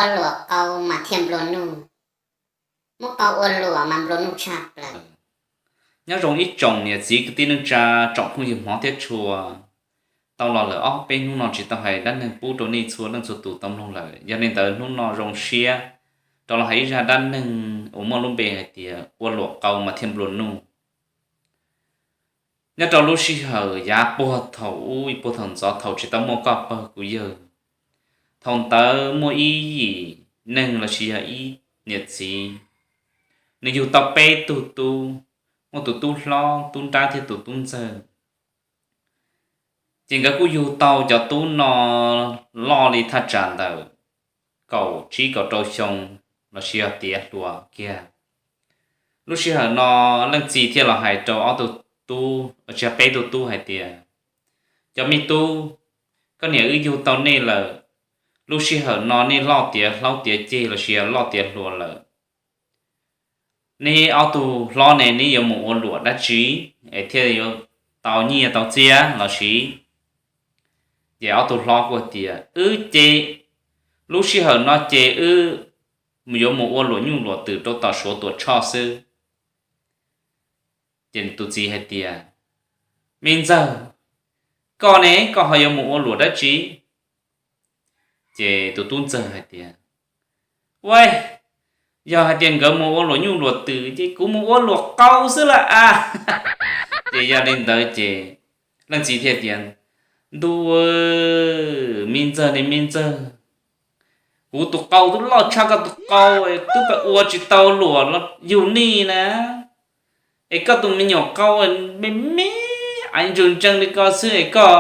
Ua luam qau mas thiaj nplua nuj, muab qau ua luam mas nplua nuj tshaj plaws. Nyob zoo ib tsoom niam txiv kwv tij neej tsa, tsoom phooj ywg hmov thiab tshua, tau los lawm ob peb hnub no tsis tau hais dab neeg pub rau nej txhua leej txhua tus tau mloog lawm. Yog li ntawd hnub no zoo siab rov los hais ib zaj dab neeg uas muaj lub npe hais tias ua luam qau mas thiaj nplua nuj. Nyob rau lub sij hawm yav puag thaum ub, ib puag thaum ntxov thaum tsis tau muaj koj pawg kuv yawg, thaum ntawd muaj ib yim neeg los sis yog ib niam txiv, nws yug tau peb tug tub, muaj tus tub hlob, tub nrab thiab tus tub ntxawg. Ces nkawd kuj yug tau cov tub no loj li thaj tsam ntawm kaum tsib kaum rau xyoo los sis yog tiav hluas kiag. Lub sij hawm no leej txiv thiaj los hais rau ob tug tub, tsis yog peb tug tub hais tias, cov me tub, koj niam wb yug tau nej lawm, lub sij hawm no nej loj tiav hlob tiav ceg los sis yog loj tiav hluas lawm, neb ob tug hlob ne neb yuav mus ua luam dab tsi es thiaj yuav tau nyiaj tau txiaj los sis? Ces ob tug hlob kuj tias, wb ces lub sij hawm no ces wb yuav mus ua luam nyuj luam twm rau tom Suav Tuam Tshoj xwb. Ces tus txiv hais tias, me ntxawg, koj ne koj ho yuav mus ua luam dab tsi? Ces tus tub ntxawg hais tias, ua, yog hais tias nkawd mus ua luam nyuj luam twm ces kuv mus ua luam qau xwb lawm a. Ces yog li ntawd ces leej txiv thiaj tias, ntuj, me ntxawg ne me ntxawg, kuv tus qau twb loj tshaj koj tus qau, twb pab ua tsis tau luam los yug nej na. Es koj tus me nyuam qau me me, ntsuag ntseeg li ko xwb es koj,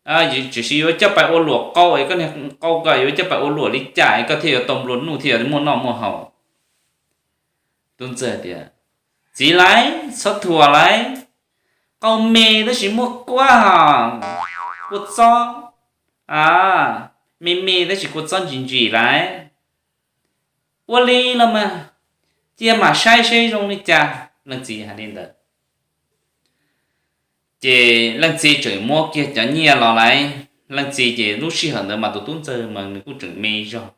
tiam sis yuav coj pais ua luam qau es koj niag qau ko yuav coj pais ua luam li cas es koj thiaj yuav tau nplua nuj thiaj yuav muaj noj muaj haus? Tub ntxawg tias, txiv lauj, txhob thuam lauj, qau me tab sis muaj kuab, kua txob, me me tab sis kua txob ntsim ntsim lauj. Ua li los mas, cia mam saib seb zoo li cas. Leej txiv hais li ntawd ces leej txiv tseem muab kiag cov nyiaj los lauj. Leej txiv ces lub sij hawm ntawd mas tus tub ntxawg mas nws kuj tseem me zog,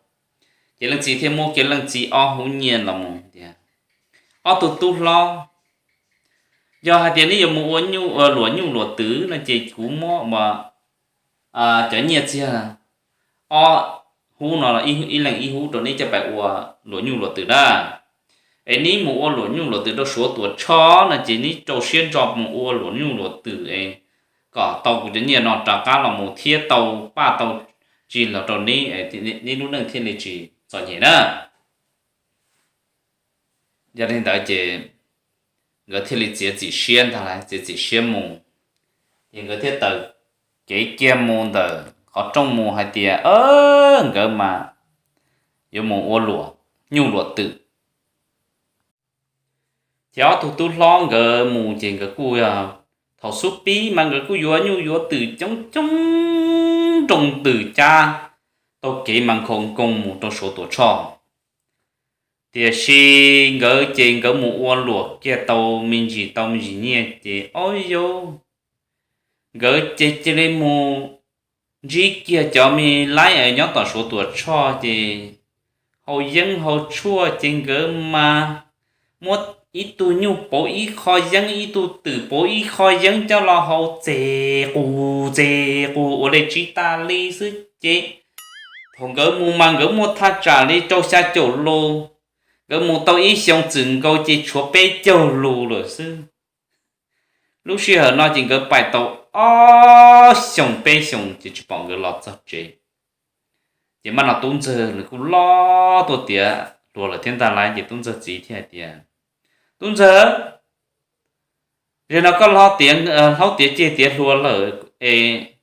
ces leej txiv thiaj muab kiag leej txiv ob hub nyiaj los mus tias, ob tug tub hlob, yog hais tias neb yuav mus ua luam nyuj luam twm no ces kuv muab cov nyiaj txiag ob hub no, ib leeg ib hub rau neb coj pais ua luam nyuj luam twm na. Es neb mus ua luam nyuj luam twm rau Suav Tuam Tshoj no ces neb rau siab ntso mus ua luam nyuj luam twm es kom tau kuv cov nyiaj no rov qab los mus thiab tau paj tau tsi los rau neb, neb lub neej thiaj li tsis txom nyem na. Yog li ntawd ces nkawd thiaj li txiav txim siab ntag lauj, txiav txim siab mus. Ces nkawd thiaj taug kev kiag mus ntawm qhov rooj mus hais tias nkawd mas yuav mus ua luam nyuj luam twm. Ces ob tug tub hlob nkawd mus ces nkawd kuj, thaum xub pib mas nkawd kuj yuav nyuj yuav twm coob coob nroo ntws cab taug kev mas nkhaus nkoos mus rau Suav Tuam Tshoj. Tiam sis nkawd ces nkawd mus ua luam kiag tau me ntsis tau me ntsis nyiaj ces ob yau, nkawd ces cia li mus ntsib kiag cov me laib es nyob tom Suav Tuam Tshoj ces haus yeeb haus tshuaj ces nkawd mas muab ib tug nyuj pauv ib qho yeeb, ib tug twm pauv ib qho yeeb coj los haus txes qus txes qus ua li tsis tas li xwb ces thaum nkawd mus mas nkawd muaj thaj tsam li rau xya caum lus, nkawd mus tau ib xyoo txwm nkaus ces tshuav peb caug lus lawm xwb. Lub sij hawm no ces nkawd pais tau ob xyoos peb xyoos ces tsis pom nkawd los txog tsev. Ces mam no tub ntxawg nws kuj loj tuaj tiav hluas lawm thiab ntag lauj, ces tub ntxawg txiv thiaj hais tias, tub ntxawg, zaum no koj hlob tiav ceg tiav hluas lawm es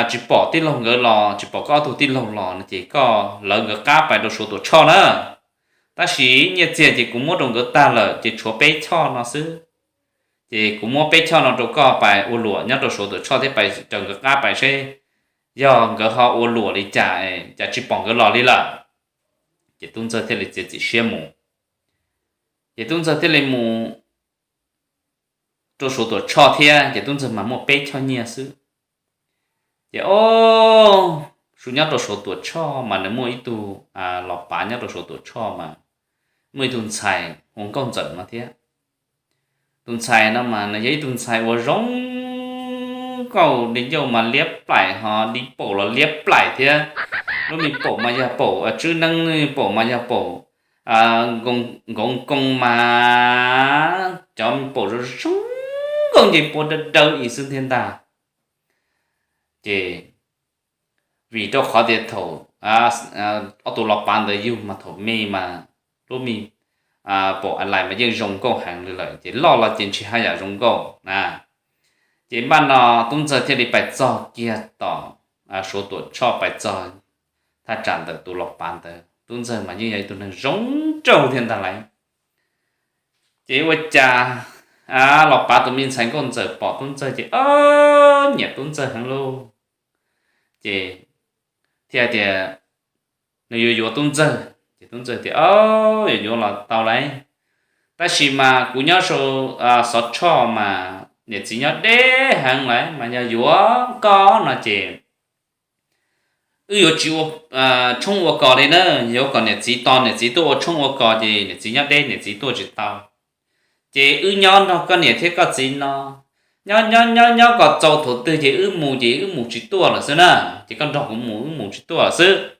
tsis pom tij laug nkawd los, tsis pom koj ob tug tij laug los no ces koj lawv nkawd qab pais rau Suav Tuam Tshoj na. Tab sis nyiaj txiag ces kuv muab rau nkawd tag lawm ces tshuav peb choj no xwb. Ces kuv muab peb choj no rau koj pais ua luam nyob rau Suav Tuam Tshoj thiab pais raws nkawd qab pais seb yog nkawd ho ua luam li cas, cas tsis pom nkawd los li lawm. Ces tub ntxawg thiaj li txiav txim siab mus. Ces tub ntxawg thiaj li mus rau Suav Tuam Tshoj thiab, ces tub ntxawg mas muaj peb choj nyiaj xwb. Ces o, Su nyob rau Suav Tuam Tshoj mas nws muaj ib tug los pav nyob rau Suav Tuam Tshoj mas muaj ib tug ntxhais hu ua Nkauj Ntxawm no thiab. Tus ntxhais no mas nws yog ib tug ntxhais uas zoo nkauj, di ncauj mas liab plaim ho di paum los liab plaim thiab. Lub me paum mas yog paum tswb neeb, lub me paum mas yog paum nkoos koo mas cov me paum zoo zoo nkauj nce pua dawb dawb ib xwb thiab ntag. Ces vim rau qhov tias thaum ob tug los pav ntawd yug mas thaum me mas lub me paum a lais mas yeej zoo nkauj heev li lawm, ces loj los ces ntshe haj yam zoo nkauj na. Ces npaj no Tub Ntxawg thiaj li pais txog kiag tom Suav Tuam Tshoj, pais txog thaj tsam ntawm tus los pav ntawd. Tub Ntxawg mas yeej yog ib tug neeg zoo nraug thiab ntag lauj. Ces ua cas los pav tus me ntxhais Nkauj Ntxawm pom Tub Ntxawg ces o, nyiam Tub Ntxawg heev lauj. Ces thiaj tias nws yuav yuav Tub Ntxawg. Ces Tub Ntxawg tias o, yuav yuav los tau lauj, tab sis mas kuv nyob sau Xov Tshoj mas niam txiv nyob deb heev lauj, mas yog yuav koj no ces wb yuav tsis ua tshoob ua kos li na, yuav kom niam txiv tos niam txiv tuaj ua tshoob ua kos ces niam txiv nyob deb niam txiv tuaj tsis tau. Ces wb nyob nrog koj niam thiab koj txiv no, nyob nyob nyob nyob kom txaus thaum twg ces wb mus ces wb mus tsis tuaj lawm xwb na. Ces koj nrog kuv mus wb mus tsis tuaj lawm xwb.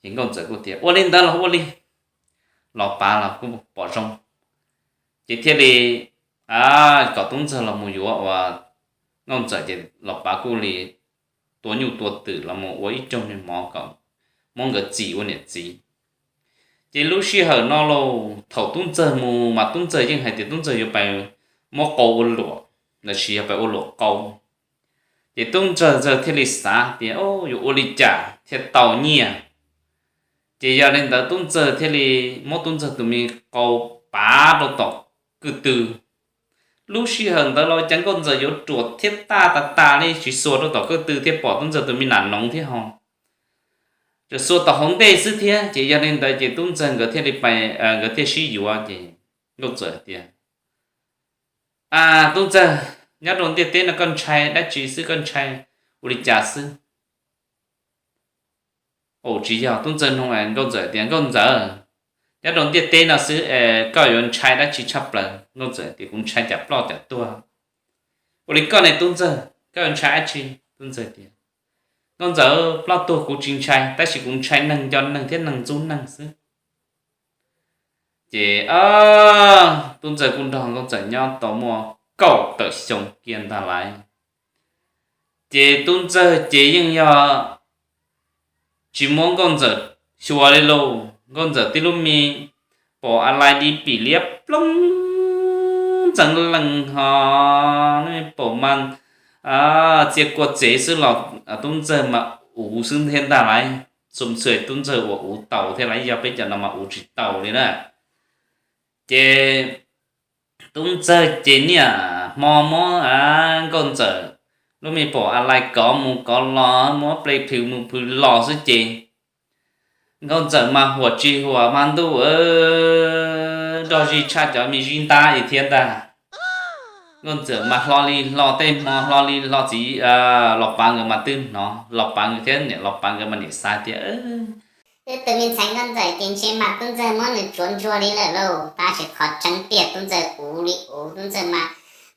Ces Nkauj Ntxawm kuj tias ua li ntawd los ua li, los pav los kuj pom zoo. Ces thiaj li kom Tub Ntxawg los mus yuav ua Nkauj Ntxawm, ces los pav kuj li tua nyuj tua twm los mus ua ib rooj niag mov kom muab nkawd txim ua niam txiv. Ces lub sij hawm no los thaum Tub Ntxawg mus mas Tub Ntxawg yeej hais tias Tub Ntxawg yuav pais muab qau ua luam, los sis yog pais ua luam qau. Ces Tub Ntxawg thiaj li xav tias yuav ua li cas thiaj tau nyiaj. Ces yog li ntawd Tub Ntxawg thiaj li muab Tub Ntxawg tus me qau pav rau tom kwj tw. Lub sij hawm ntawd los cas Nkauj Ntxawm yuav ruam thiab taj tas tas li, tsis xuas rau tom kwj tw thiab pom Tub Ntxawg tus me nam noov thiab ho, tsuas xuas tom hauv ntej xwb thiab. Ces yog li ntawd ces Tub Ntxawg nkawd thiaj li pais, nkawd thiaj sib yuav. Ces Nkauj Ntxawm tias, Tub Ntxawg, nyob rau ntiaj teb no koj ntshai dab tsi xwb, koj ntshai ua li cas xwb? Tsis yog, Tub Ntxawg nug Nkauj Ntxawm tias, Nkauj Ntxawm, nyob rau ntiaj teb no xwb es koj yuav ntshai dab tsi tshaj plaws? Nkauj Ntxawm tias, kuv ntshai cam ploj cam tuag. Ua li koj ne Tub Ntxawg, koj yuav ntshai dab tsi? Tub Ntxawg tias, Nkauj Ntxawm, ploj tuag kuv tsis ntshai, tab sis kuv ntshai neeg nco neeg thiab neeg ntxub neeg xwb. Ces Tub Ntxawg kuj nrog Nkauj Ntxawm nyob tau muaj kaum tawm xyoo kiag ntag lauj. Ces Tub Ntxawg ces yeej yog tsis muab Nkauj Ntxawm xyuas li lauj. Nkauj Ntxawm tib lub me paum a lai di pim liab ploog ntxeev lees ho paum mas txia kua txev xwb los Tub Ntxawg mas uv xwb thiab ntag lauj. Xum xwm Tub Ntxawg uas uv tau thiab lauj, yog peb cov no mas uv tsis tau li na. Ces Tub Ntxawg ces niaj hmo muab Nkauj Ntxawm lub me paum a lai kov mus kov los, muab plej plhws mus plhws los xwb ces Nkauj Ntxawm mas huam tsis huam mas ntuj, nrog zig tshaj cov me zib ntab li thiab ntag. Nkauj Ntxawm mas hlo li hlo tej hmo, hlo li hlo txiv, los pav nkawd mas twb hnov, los pav nkawd thiab niam los pav nkawd mas niam xav tias wb tus me ntxhais Nkauj Ntxawm ces ntshe mas Tub Ntxawg muab nws tsuav ntsuag li lawm lauj. Tab sis qhov tseeb tiag Tub Ntxawg uv li uv, Tub Ntxawg mas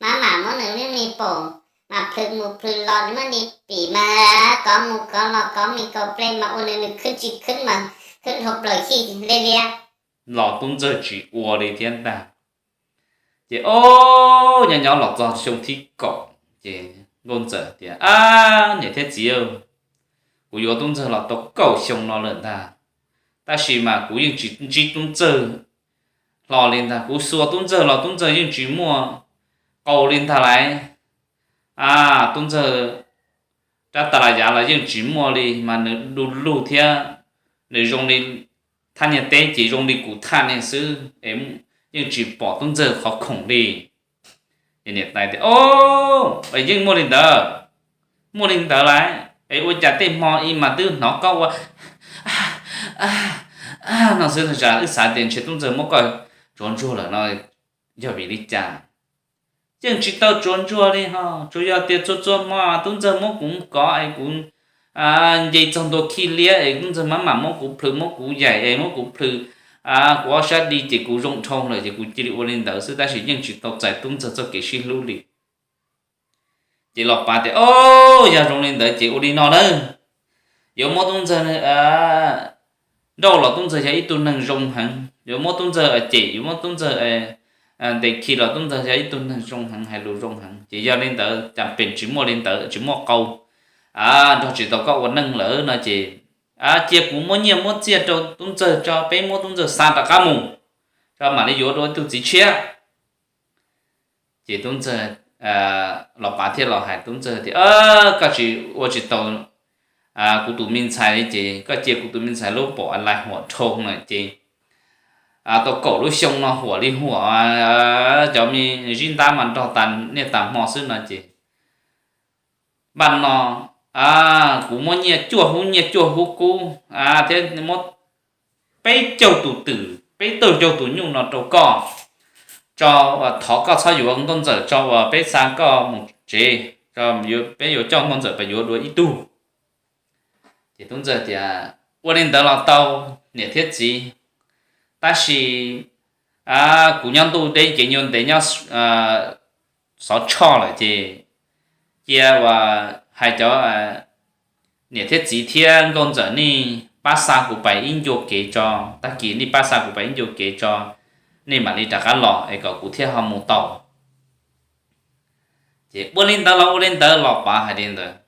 maj mam muab nws lub me paum mas plhws mus plhws los, muab li pim mas kov mus kov los, kov me kaus plej mas ua nws nws khwb tsis khwb mas khwb dhau plaws hij liab liab. Los Tub Ntxawg tsis ua li thiab ntag. Ces o, nyob nyob los txog xyoo thib kaum ces Nkauj Ntxawm tias, ab niam thiab txiv, kuv yuav Tub Ntxawg los tau kaum xyoo no lawm ntag, tab sis mas kuv yeej tsis ntsib Tub Ntxawg hlo li ntag. Kuv xuas Tub Ntxawg los Tub Ntxawg yeej tsis muaj qau li ntag lauj. A, Tub Ntxawg rab tas las yav los yeej tsis muaj li, mas nws du lug thiab nws zoo li thaj niag teb ces zoo li kuv thaj niag xwb, yeej tsis pom Tub Ntxawg qhov khoom li. Ces niam tais tias, o, yeej muaj li ntawd, muaj li ntawd lauj, es ua cas tej hmo ib mas twb hnov koj ua no xwb, wb xav tias ntshe Tub Ntxawg muab koj tsuav ntsuag lawm no, yog vim li cas? Yeej tsis tau tsuav ntsuag li ho, tsuas yog tias txhua txhua hmo Tub Ntxawg muab kuv kov es kuv nce txog ntua khij liab es tub ntxawg mam mam muab kuv plhws, muab kuv yaim es muab kuv plhws kuv ob sab di ces kuv zoo dhau lawm ces kuv cia li ua li ntawd xwb, tab sis yeej tsis tau txais tub ntxawg txoj kev sib hlub li. Ces los pav tias, Au, yog zoo li ntawd ces ua li no nawb, yuav muab tub ntxawg nrauj los tub ntxawg yog ib tug neeg zoo heev, yuav muab tub ntxawg cem, yuav muab tub ntxawg ntes khi los tub ntxawg yog ib tug neeg zoo heev, hais lus zoo heev. Ces yog li ntawd cas pem tsis muaj li ntawd, tsis muaj qau, nrog tsis tau koj ua neej lawm no ces cia kuv muab nyiaj muab txiaj rau tub ntxawg tso, peb muab tub ntxawg xa rov qab mus, tso mam li yuav dua ib tug txiv tshiab. Ces tub ntxawg, los pav thiaj los hais tub ntxawg tias, Koj tsis ua tsis tau kuv tus me ntxhais li ces koj cia kuv tus me ntxhais lub pom a lais huam dhau lawm ces tau kaum lub xyoo no huam li huam, cov me zib ntab mas nrog tas niaj tas hmo xwb no ces npaj no kuv muab nyiaj cuaj hub nyiaj cuaj hub kub thiab muab peb caug tus twm peb caug tus nyuj no rau koj, tso, thov koj txhob yuav nkauj ntxawm tso uas peb xa koj mus tsev, peb yuav coj nkauj ntxawm pas yuav dua ib tug. Ces tub ntxawg tias, Ua li ntawd los tau, niam thiab txiv, tab sis kuv nyob ntuj deb ces nyuag ntev nyob xov tshoj lawm ces cia uas hais cov niam thiab txiv thiab nkauj ntxawm nej pab xa kuv pais ib ncua kev tso, tag kis nej pab xa kuv pais ib ncua kev tso, nej mam li rov qab los es kom kuv thiaj ho mus tau. Ces ua li ntawd los ua li ntawd los pav hais li ntawd.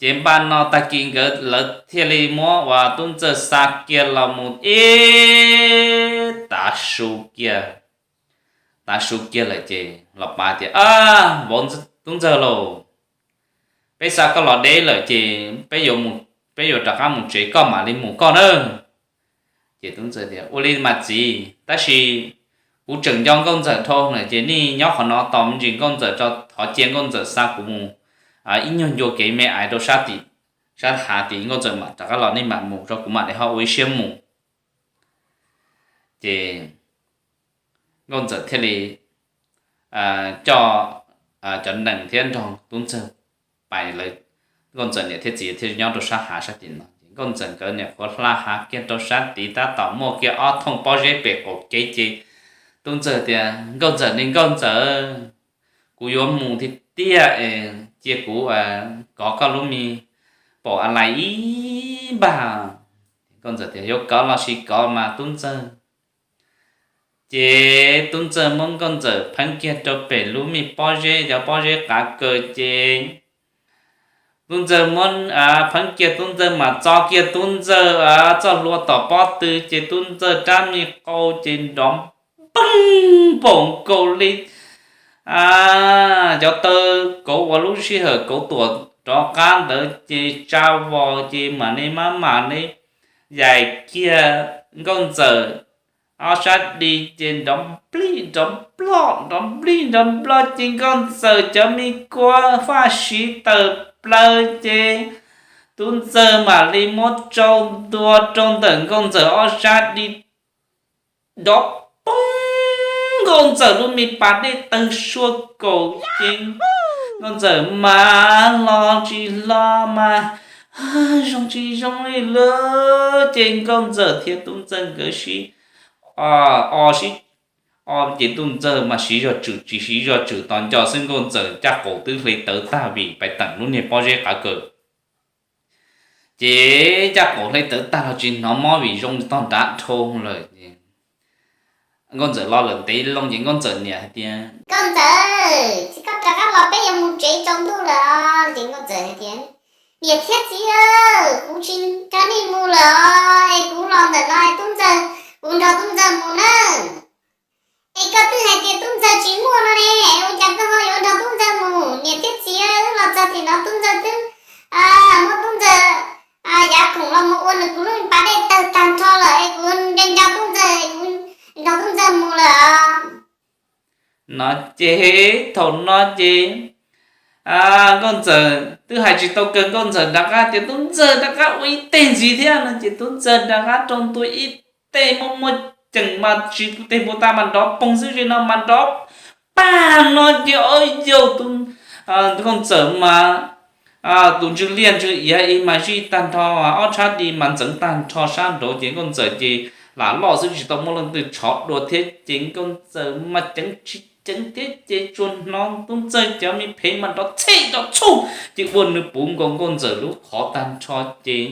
Ces npaj no tag kis nkawd lawv thiaj li muab uas tub ntxawg xa kiag los mus ib tav su kiag, tav su kiag lawm ces los pav tias, Vauv tub ntxawg lauj, peb xa koj los deb lawm ces peb yuav rov qab mus tsev, koj mam li mus koj nawb. Ces tub ntxawg tias, Ua li mas txiv, tab sis kuv tseem nco nkauj ntxawm dhau lawm ces nej nyob qhov no tos me ntsis nkauj ntxawm tso, thov cia nkauj ntxawm xa kuv mus ib nyuag ncua kev me aiv rau sab tim, sab hav tim, nkauj ntxawm mam rov qab los nej mam mus tso, kuv mam li ho ua ib siab mus. Ces nkauj ntxawm thiaj li coj cov nees thiab nrog tub ntxawg pais lawv, nkauj ntxawm niam thiab txiv thiaj nyob rau sab hav sab tim no. Ces nkauj ntxawm nkawd nyuam qhuav hla hav kiag rau sab tid tab tom muaj kiag ob thooj pob zeb pem qaum kev ces tub ntxawg tias, Nkauj ntxawm ne, nkauj ntxawm, kuv yuav mus tiag tiag es cia kuv kov koj lub me pom a lais ib npag. Nkauj ntxawm tias, Yuav kov los sis kov mas tub ntxawg. Ces tub ntxawg muab nkauj ntxawm pheeb kiag rau pem lub me pob zeb, cov pob zeb qav kaws ces tub ntxawg muab pheeb kiag, tub ntxawg mam txo kiag tub ntxawg txoj hlua tom pob tw ces tub ntxawg rab me qau ces nrov npoog npaum nkaus li cov taw kauv uas lub sij hawm kauv tuam rov qab ntawd ces tsa vos ces mam li mab mam li yaim kiag nkauj ntxawm ob sab di ces nrov nplij nrov nploj, nrov nplij nrov nploj ces nkauj ntxawm cov me kua faj siv tawm plaws ces tub ntxawg mam li muab tsau ntua rau ntawm nkauj ntxawm ob sab di nrov poob, nkauj ntxawm lub me pas dej tawg sua kaum ces nkauj ntxawm mas hlo tsis hlo mas zoo tsis zoo li lawm ces nkauj ntxawm thiab tub ntxawg nkawd sib o sib o ces tub ntxawg mas siv zog tswm tsis siv zog tswm tos nco xwb, nkauj ntxawm caj qaum twb hle tawv tag vim pais teem lub niag pob zeb qav kaws. Ces caj qaum hle tawv tag los tsis hnov mob vim zoo tog nrad dhau lawm. Nkauj ntxawm los lawm ntev loo ces nkauj ntxawm niam hais tias, Nkauj ntxawm, txiv koj rov qab los peb yuav mus tsev tsaus ntuj lawm os. Ces nkauj ntxawm hais tias, Niam thiab txiv, kuv tsis nrog nej mus lawm os, es kuv los ntawm no es tub ntxawg, kuv nrog tub ntxawg mus na. Es koj twb hais tias tub ntxawg tsis muaj no ne, ua cas koj ho yuav nrog tub ntxawg mus? Niam thiab txiv, wb los txog tim no tub ntxawg twb muab tub ntxawg yav khoom los mus ua nws kuv lub pas dej tawg tag nrho lawm es kuv nco nco tub ntxawg, kuv nrog tub ntxawg mus lawm os. No ces thaum no ces nkauj ntxawm twb hais tsis tau kawg, nkauj ntxawm rov qab tias tub ntxawg rov qab ua ib teg ntxiv thiab no ces tub ntxawg rov qab rau ntua ib teg muaj muaj ceem mas tsis pu teg pu ta mas nrov poog xwb, tsis no mas nrov pag no ces o yauj, nkauj ntxawm mas tus ntswg liaj ntswg iav ib mas zij tag nrho, ob tshab di mas ntxeev tag nrho sab nraud ces nkauj ntxawm ces lam loj xwb tsis tau muaj leej twg tshov dua thiab ces nkauj ntxawm mas ceev tsis ceev thiab ces tsuas hnov tub ntxawg cov me phev mas nrov txhij nrov txhuj ces ua nws puv nkaus nkauj ntxawm lub qhov tag nrho ces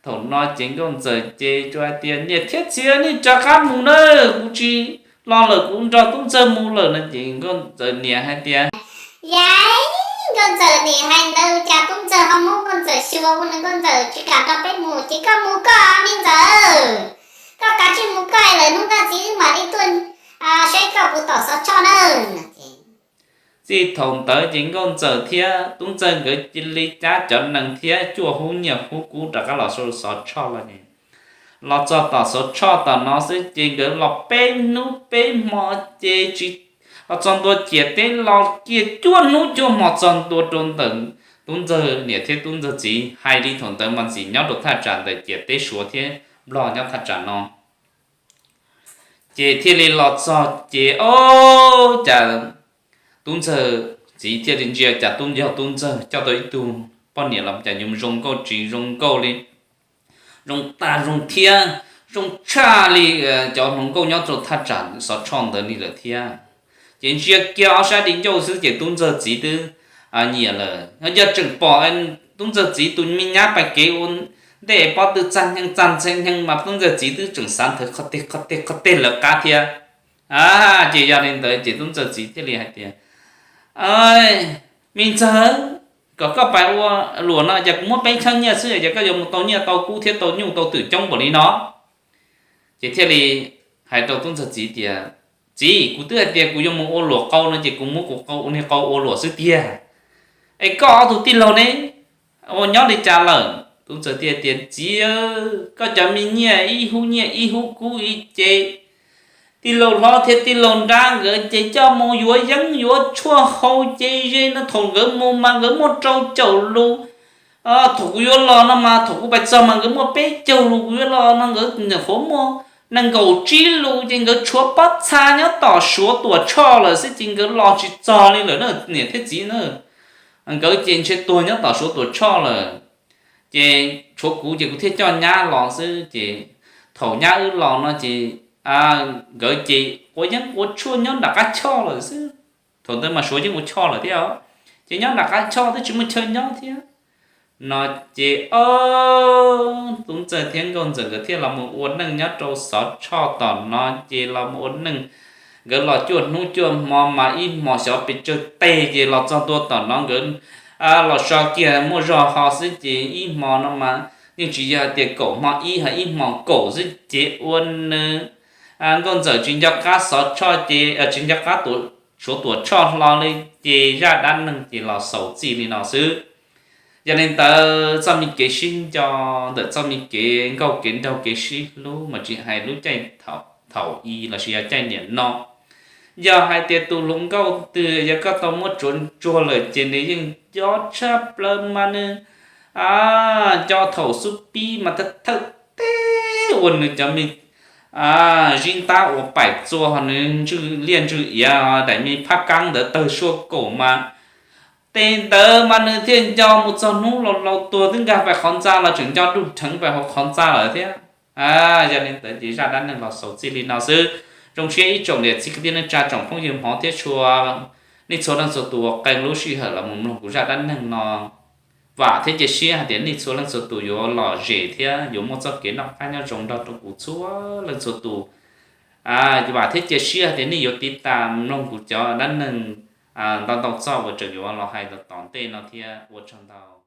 thaum no ces nkauj ntxawm ces tsuas hais tias, niam thiab txiv, nej rov qab mus nawb, kuv tsis los lawm, kuv nrog tub ntxawg mus lawm no ces nkauj ntxawm niam hais tias, yam, nkauj ntxawm niam hais ntawd cas tub ntxawg ho muab nkauj ntxawm xyuas ua rau nkauj ntxawm tsis kam nrog peb mus ces koj mus koj me ntxawm, koj kav tsij mus koj lawm hnub no txiv wb mam li tuaj saib koj puas tom Xov Tshoj nawb. Txij thaum ntawd ces nkauj ntxawm thiab tub ntxawg nkawd cia li cab cov nees thiab cuaj hub nyiaj hub kub rov qab los rau Xov Tshoj los es los txog tom Xov Tshoj tom no xwb ces nkawd los peb hnub peb hmo ces tsis, los txog ntua ciam teb los kiag cuaj hnub cuaj hmo txog ntua rau ntawm tub ntxawg niam thiab tub ntxawg txiv. Hais li thaum ntawd mas ntxim nyob rau thaj tsam ntawm ciam teb Suav thiab Nplog nyob thaj tsam no. Ces thiaj li los txog ces ob, cas tub ntxawg txiv thiaj li ntsia cas tub, yog tub ntxawg coj tau ib tug poj niam los cas yuav zoo nkauj tsis zoo nkauj li, zoo tag zoo thiab zoo tshaj li cov hluas nkauj nyob rau thaj tsam Xov Tshoj ntawd li lawm thiab. Ces ntsia kiag ob sab di ncauj xwb ces tub ntxawg txiv twb nyiam lawm. Yog tseem pom tub ntxawg txiv tus me nyab pais kev ua ntej pob tw txaj heev txaj ntxhee heev mas tub ntxawg txiv twb tseem xav nthawv qhov teg qhov teg qhov teg lawv qab thiab. Ces yog li ntawd ces tub ntxawg txiv thiaj li hais tias, me ntxawg, kom koj pais ua luam no ces kuv muab peb choj nyiaj xwb ces koj yuav mus tau nyiaj tau kub thiab tau nyuj tau twm coob npaum li no. Ces thiaj li hais rau tub ntxawg txiv tias, txiv, kuv twb hais tias kuv yuav mus ua luam qau no ces kuv muab kuv qau ua niag qau ua luam xwb tiag. Es koj ob tug tij laug ne, ua nyob li cas lawm? Tub ntxawg thiaj tias, txiv, koj cov me nyiaj ib hub nyiaj ib hub kub ib ce, tij laug hlob thiab tij laug nrab nkawd ces coj mus yuav yeeb yuav tshuaj hau ces ze no thaum nkawd mus mas nkawd muaj rau caum lus. Thaum kuv yuav los no mas thaum kuv pais txog mas nkawd muaj peb caug lus, kuv yuav los no nkawd nyuam qhuav muaj nees nkaum tsib lus ces nkawd tshuav pob txha nyob tom Suav Tuam Tshoj lawm xwb ces nkawd los tsis txog li lawm na niam thiab txiv na. Nkawd ces ntshe tuag nyob tom Suav Tuam Tshoj lawm. Ces tshuav kuv ces kuv thiaj coj nyab los xwb ces thaum nyab wb los no ces nkawd ces quav yeeb quav tshuaj nyob nram qab choj lawm xwb. Thaum ntawd mas Suav yeej ua choj lawm thiab os, ces nyob nram qab choj twb tsis muaj chaw nyob thiab. No ces ob tub ntxawg thiab nkauj ntxawm nkawd thiaj los mus ua neej nyob rau Xov Tshoj tom no ces los mus ua neej. Nkawd los cuaj hnub cuaj hmo mas ib hmos xyov pes tsawg teg ces los txog ntua tom no nkawd los so kiag muaj zog ho xwb ces ib hmo no mas yeej tsis yog hais tias kaum hmo ib ho ib hmos kaum xwb ces ua nws nkauj ntxawm tsis nco qab Xov Tshoj ces tsis nco qab Suav Tuam Tshoj hlo li ces zaj dab neeg ces los xaus txij li no xwb. Yog li ntawd txoj me kev sib nco ntawm txoj me kev nkauj kev nraug kev sib hlub mas tsis hais lub caij thaum i lossis yog caij niam no, yog hais tias tus hluas nkauj twg yog koj tau muab tsuav ntsuag lawm ces nws yeej nco tshaj plaws mas nws nco thaum xub pib mas thawj thawj teb ua nws cov me zib ntab ua paim txua ho nws ntswj liaj ntswj iav daim me phab kab ntawd tawg suab kaum mas tes ntawd mas nws thiaj nco mus txog hnub laus laus tuag twb nkag pais qhov ntxa los tseem nco dub dheev pais hauv qhov ntxa lawm thiab. Yog li ntawd ces zaj dab neeg los xaus txij li no xwb. Zoo siab ib tsoom niam txiv kwv tij neej tsa tsoom phooj ywg hmov thiab tshua, nej txhua leej txhua tus uas qee lub sij hawm los mus mloog kuv zaj dab neeg no. Vam thiab cia siab hais tias nej txhua leej txhua tus yuav lom zem thiab yuav muaj txoj kev noj qab nyob zoo nrog rau kuv txhua leej txhua tus. Vam thiab cia siab hais tias nej yuav tiv tas mloog kuv cov dab neeg ntau ntau txoj uas tseem yuav los hais tom tom ntej no thiab. Ua tsaug ntau.